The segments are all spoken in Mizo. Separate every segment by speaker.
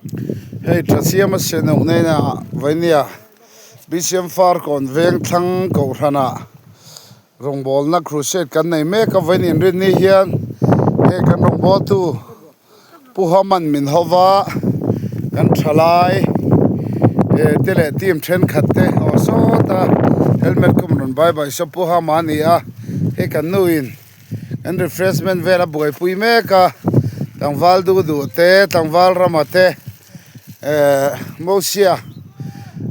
Speaker 1: Hei Thasiama Senauh nena Vainia BCM Farkawn Vengthlang Kohhranah rawngbawlna crusade kan nei mek a, vawiin inrinni hian hei kan rawngbawltu Pu Haman min ho va, kan thalai te leh team thenkhat te aw sawta helmet khum rawn bai bai saw Pu Hama a ni a, hei kan nuin kan refreshment vel a buaipui mek a, tlangval duh duh te tlangval rama te ehh Mosia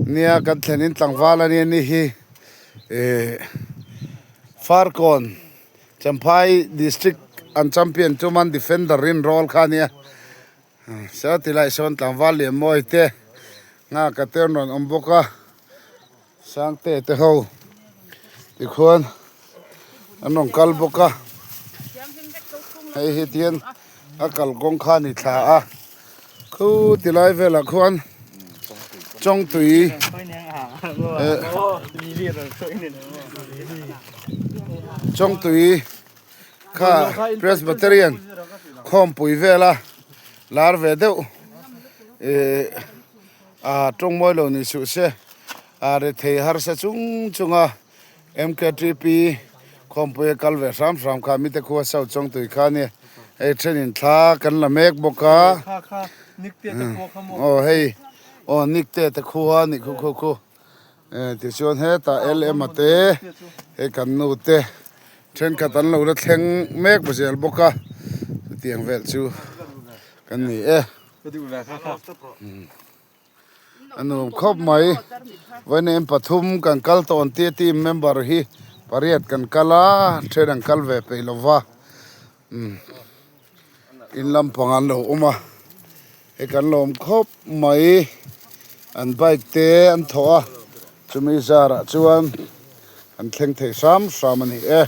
Speaker 1: nia kan thlenin tlangval a nia ni hi ehh Farkawn. Champhai district an champion chuman defender rin rawl kha ania saw ti lai sawn tlangval lian mawi te nghak a te an rawn awm bawk a sangte te ho tikhuan an rawn kal bawk a hei hi tihian a kalkawng kha a ni thla a khu ti lai velah khuan chawngtui eh chawngtui kha presbyterian khawmpui vela lar ve deuh eh ah tawngmawi lo ni suh se ah rethei harsa chung chunga. MKTP khawmpui a kal ve hram hram kha mite khua South Chawngtui kha ania hei thenin thla kan la mek bawk a aw hei aw Nikte te khua a nih khu khu khu tichuan hetah LM a te hei kan nu te thenkhat an lo la thleng mek zel bawk a chutiang vel chu kan ni e. A nuam khawp mai vawiin pathum kan kal tawn tia team member hi pariat kan kal a then an kal ve peih lo va umm in lampang an lo awm a hei kan lawm khawp mai an bike te an thawh a chumi zarah chuan an thleng thei hram hram a ni e.